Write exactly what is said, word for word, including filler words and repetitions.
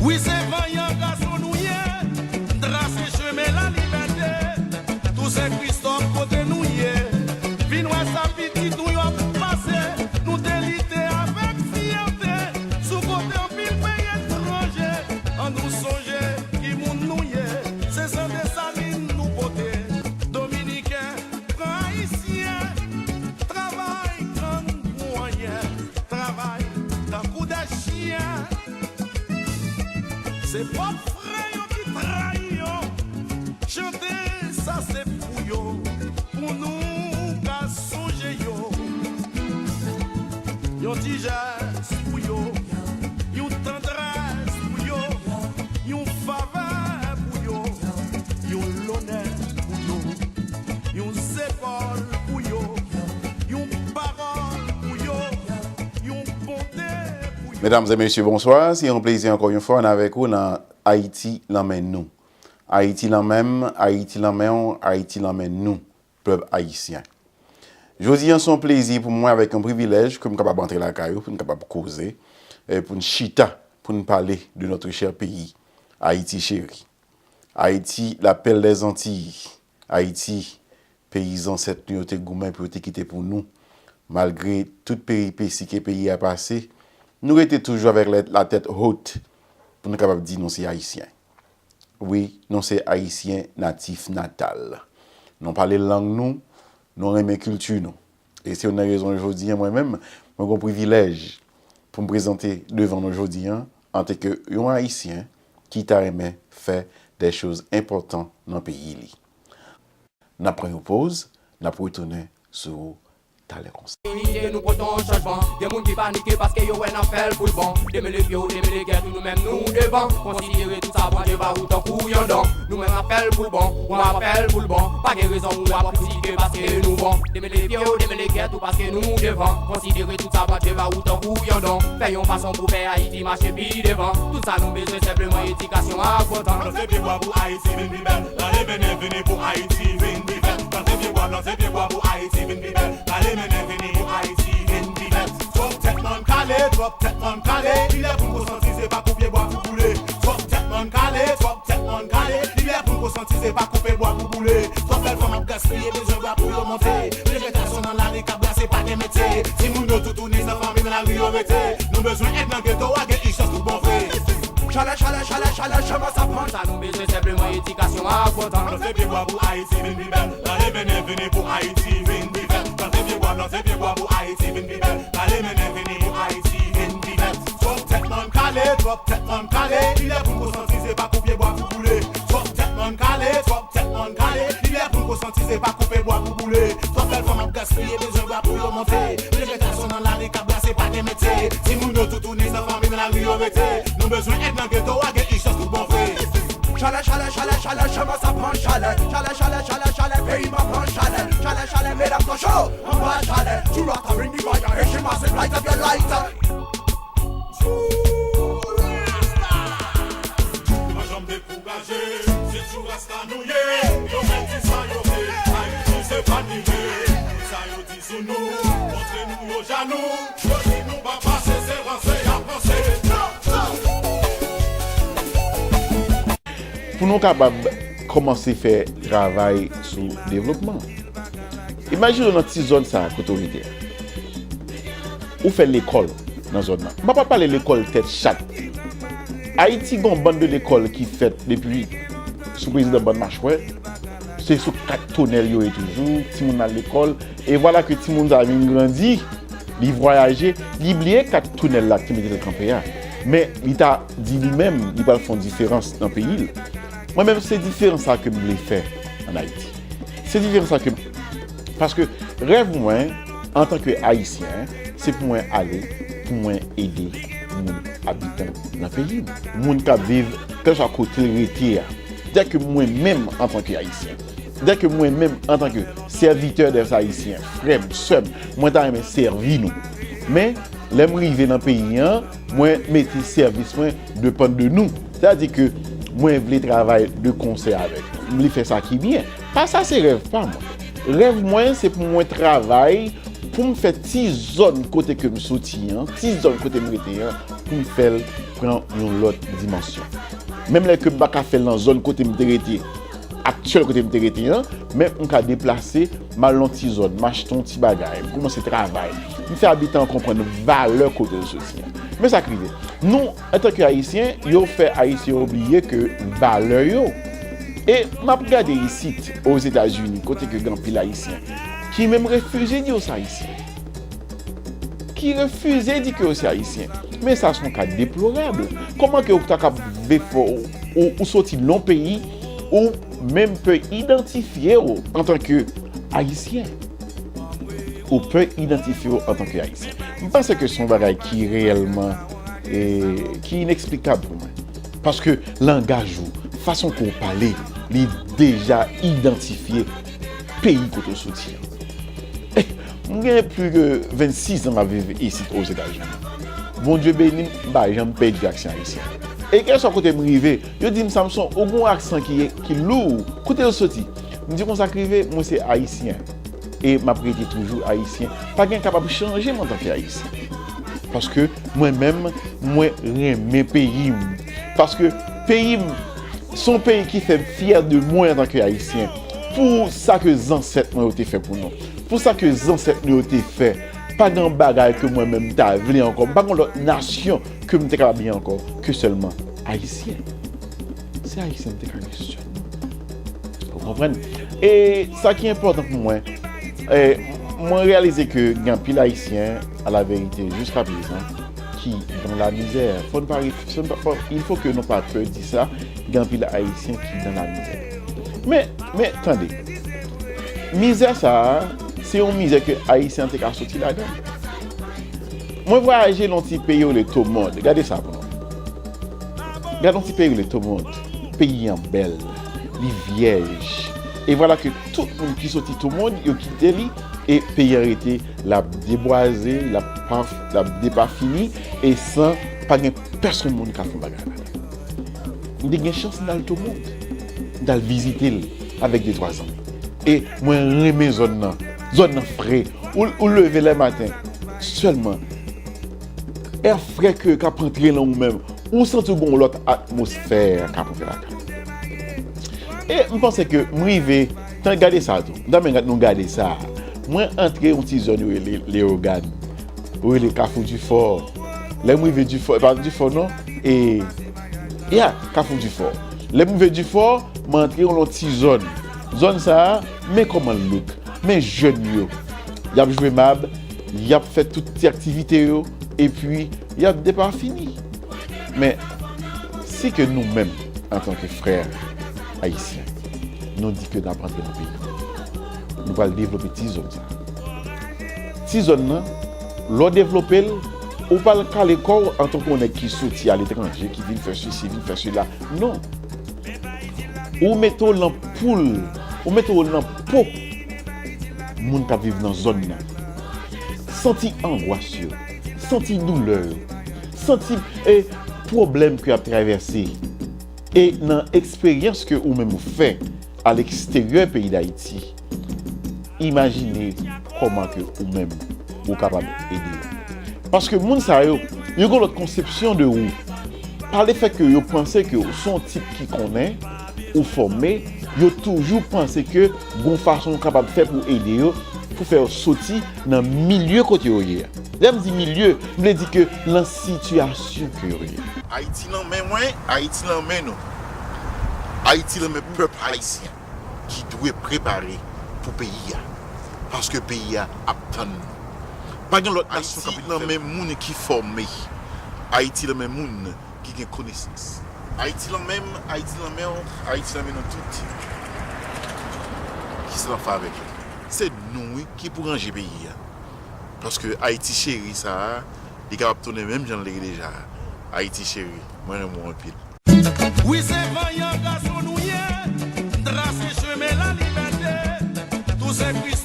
Wi, se vanyan gason nou ye, trase chemen lalibète. Tousen Kristòf, kote nou ye, vin wè sa pitit ou yo ap pase. Nou te lite avèk fyète sou kote anpil peyi etranje. Ann nou sonje ki moun nou ye, se san Desalin nou pote. Dominiken, pran Ayisyen, travay, grann pou anyen, travay tankou de chyen. Se pwòp frè yo ki trayi yo. Chante sa se pou yo, pou nou ka sonje yo. Yon ti jès pou yo, yon tandrès pou yo, yon favè pou yo, yon lonè pou yo, yon zepòl pou yo, yon pawòl pou yo, yon bonte pou yo. Medam e mesye, bonswa. Se yon plezi ankò yon fwa ann avèk ou nan Ayiti nan men nou. Ayiti nan men m, Ayiti nan men w, Ayiti nan men nou, pèp ayisyen. Jodi a, se yon plezi pou mwen avèk yon privilèj ke m kapab antre lakay ou, pou n kapab koze, e pou n chita, pou n pale de notre cher pays, Haïti chéri. Haïti, la perle des Antilles. Ayiti, peyi zansèt nou yo te goumen pou yo te kite pou nou. Malgre tout peripesi ke peyi a pase, nou rete toujou avèk la, la tèt wot pou nou kapab di nou se Ayisyen. Wi, nou se Ayisyen natif natal. Nou pale lang nou, nou renmen kilti nou. E se youn nan rezon jodi a, mwen menm, mwen gen privilèj pou m prezante devan nou jodi a, antanke yon Ayisyen ki ta renmen fè de choz enpòtan nan peyi li. N ap pran yon poz, n ap retounen sou ou talè konsa. Inite nou pote yon chanjman. Gen moun ki panike paske yo wè n ap fè l pou l bon. Demele pye w, demele kè tou, nou menm nou devan. Konsidere tout sa Bondye ba ou tankou yon don. Nou menm n ap fè l pou l bon, ou ap fè l pou l bon. Pa gen rezon ou ap kritike paske nou bon. Demele pye w, demele kè tou paske nou devan. Konsidere tout sa Bondye ba ou tankou yon don. Fè yon fason pou fè Ayiti mache pi devan. Tout sa nou bezwen senpleman edikasyon ak bon tan. Plante pye bwa pou Ayiti vin pi bèl. Rale men vini pou Ayiti vin pi bèl. Plante pye bwa, plante pye bwa pou Ayiti vin pi bèl. Rale men vini pou Ayiti vin pi bèl. Twòp tèt nonm kale, twòp tèt nonm kale. Li lè pou n konsantize, pa koupe bwa pou boule. Twòp tèt nonm kale, twòp tèt nonm kale. Li lè pou n konsantize, pa koupe bwa pou boule. Twòp bèl fanm ap gaspiye, bezwen bwa pou yo monte. Vye gason nan lari k ap brase, pa gen metye. Timoun yo toutouni, san fanmi nan lari yo rete. Nou bezwen èd nan geto a, gen ijans tout bon vre. Chalè, chalè, chalè, chalè, chalè, sa pran. Sa nou bezwen senpleman edikasyon ak bon tan. Plante pye bwa pou Ayiti vin pi bèl. Rale men vini pou Ayiti vin pi bèl. Plante pye bwa, plante pye bwa pou Ayiti vin pi bèl. Rale men vini pou Ayiti vin pi bèl. Twòp tèt nonm kale, twòp tèt nonm kale. Li lè pou n konsantize, pa koupe bwa pou boule. Twòp tèt nonm kale, twòp tèt nonm kale. Li lè pou n konsantize, pa koupe bwa pou boule. Twòp bèl fanm ap gaspiye, bezwen bwa pou yo monte. Vye gason nan lari k ap brase, pa gen metye. Timoun yo toutouni, san fanmi nan lari yo rete. Nou bezwen èd nan geto a, gen ijans tout bon vre. Chalè, chalè, chalè, chalè, chalè, sa pran chalè. Chalè, chalè, chalè, chalè, peyi m ap pran chalè. Chalè, chalè, medam, twò cho, anba chalè. True Rasta bring the fire, Haitian massive, light up your lighter. True Rasta. Pa janm dekouraje, se True Rasta nou ye. Yo fè di sa yo vle, Ayiti se pa nive. Sa yo di sou nou, montre nou yo jalou. Yo di nou pa pase, se ranse y ap ranse. Pou nou kapab kòmanse fè travay sou devlopman. Imajine w nan ti zòn sa a kote w rete a. Ou fè lekòl nan zòn nan. M pa pral pale lekòl tèt chat. Ayiti gen yon bann de lekòl ki fèt depi sou prezidan Bann Machwè. Se sou kat tonèl yo ye toujou, timoun al lekòl. E vwala ke timoun sa a vin grandi, li vwayaje, li bliye kat tonèl la ki te mete l kanpe a. Men li ta di li menm, li pral fè yon diferans nan peyi l. Mwen menm, se diferans sa ke m vle fè ann Ayiti. Se diferans sa ke m, paske rèv mwen, antanke Ayisyen, se pou mwen ale, pou mwen ede moun, abitan nan peyi m. Moun k ap viv, kèlkeswa kote l rete a. Dè ke mwen menm, antanke Ayisyen, dè ke mwen menm, antanke sèvitè dè Ayisyen, frè m, sè m, mwen ta renmen sèvi nou. Men, lè m rive nan peyi an, mwen mete sèvis mwen depann de nou. Sètadi ke mwen vle travay de konsè avèk nou. M vle fè sa ki byen. Pa sa se rèv pa mwen. Rèv mwen, se pou mwen travay, pou m fè ti zòn kote ke m soti an, ti zòn kote m rete an, m fè l pran yon lòt dimansyon. Menm lè ke m pa ka fè l nan zòn kote m te rete, aktyèl kote m te rete an, men m ka deplase, m al nan ti zòn, m achte yon ti bagay, m kòmanse travay, m fè abitan an konprann valè kote l soti an. Men sa k rive. Nou, antanke Ayisyen, yo fè Ayisyen yo bliye ke valè yo. E m ap gade isit, Ozetazini, kote ke gen anpil Ayisyen ki menm refize di yo se Ayisyen. Ki refize di ke yo se Ayisyen. Men sa se yon ka deplorab. Kòman ke ou ta kab viv fò ou, ou, ou soti nan yon peyi, ou menm pe idantifye w antanke Ayisyen? Ou pe idantifye w antanke Ayisyen. M panse ke se yon bagay ki reyèlman, e, ki ineksplikab pou mwen. Paske langaj ou, fason ke w pale, li deja idantifye peyi kote w soti an. M gen plis ke vennsis zan m ap viv isit Ozetazini. Bondye beni m, m pa janm pèdi aksan ayisyen. E kèlkeswa kote m rive, yo di m, Samson, ou gen yon aksan ki, ki lou. Kote l soti? M di konsa k rive, mwen se Ayisyen. E m ap rete toujou Ayisyen. Pa gen kapab chanje m antanke Ayisyen. Paske mwen menm, mwen renmen peyi m. Paske peyi m, se yon peyi ki fè m fyè de mwen antanke Ayisyen. Pou sa ke zansèt mwen yo te fè pou nou. Pou sa ke zansèt nou yo te fè. Pa gen bagay ke mwen menm m ta vle ankò. M pa gen lòt nasyon ke m te kapab ye ankò ke sèlman Ayisyen. Se Ayisyen m te ka ye sèlman. Ou konprann? E sa ki enpòtan pou mwen, e, mwen reyalize ke gen anpil Ayisyen, a la verite, jiska prezan, ki dans la misère. Fò n pa, fò n pa, fò, il faut que nou pa pè di sa, gen anpil Ayisyen ki dans la misère. Men, men, tande, mizè sa a, se yon mizè ke Ayisyen an te ka soti ladan l. Mwen vwayaje nan yon ti peyi yo rele Tomond. Gade sa pou nou. Gade yon ti peyi rele Tomond. Peyi an bèl, li vyèj. E vwala ke tout moun ki soti Tomond, yo kite li, e peyi an rete, l ap debwaze, l ap pa, l ap depafini, e san pa gen pèsonn moun ka fè yon bagay ladan. M te gen chans m t al Tomond. M t al vizite l avèk de twa zanmi. E mwen renmen zòn nan. Zòn nan fre. Ou, ou leve lè maten. Sèlman, è frè ke k ap antre nan ou menm, ou santi w gen yon lòt atmosfè k ap antre lakay ou. E m panse ke m rive, tan gade sa tou. M ta renmen nou gade sa. Mwen antre yon ti zòn yo rele Leyogàn. Yo rele Kafou Difò. Lè m rive Difò, e pa Difò non, e, ya, Kafou Difò. Lè m rive Difò, m antre yon lòt ti zòn. Zòn sa a, men kòman l look. Men jèn yo, y ap jwe mab, y ap fè tout ti aktivite yo, epi y ap depafini. Men, si ke nou menm, antanke frè ayisyen, nou di ke n ap antre nan peyi, nou pral devlope ti zòn sa. Ti zòn nan, lè w devlope l, ou pral kale kò w antanke yon nèg ki soti aletranje, ki vin fè sesi, vin fè sela. Non. Ou mete w nan poul, ou mete w nan po moun k ap viv nan zòn nan. Santi angwas yo, santi doulè yo, santi, e, pwoblèm ke y ap travèse. E nan eksperyans ke ou menm ou fè aleksteryè peyi Dayiti, imajine kòman ke ou menm ou kapab ede yo. Paske moun sa yo, yo gen lòt konsepsyon de ou. Pa lefèt ke yo panse ke ou se yon tip ki konnen, ou fòme, yo toujou panse ke gon fason ou kapab fè pou ede yo, pou fè yo soti nan milye kote yo ye a. Lè m di milye, m vle di ke nan sitiyasyon ke yo ye. Ayiti nan men mwen, Ayiti nan men nou. Ayiti nan men pèp ayisyen ki dwe prepare pou peyi a. Paske peyi a ap tann nou. Pa gen lòt nasyon k ap nan men moun ki fòme. Ayiti nan men moun ki gen konesans. Ayiti nan men m, Ayiti nan men w, Ayiti nan men nou tout. Ki se nan favè ke se nou, wi, ki pou ranje peyi a. Paske Ayiti cheri sa a, li kapab tounen menm jan l te ye deja a. Ayiti cheri, mwen renmen w anpil. Wi, se vanyan gason nou ye, n trase chemen lalibète. Tou se Kris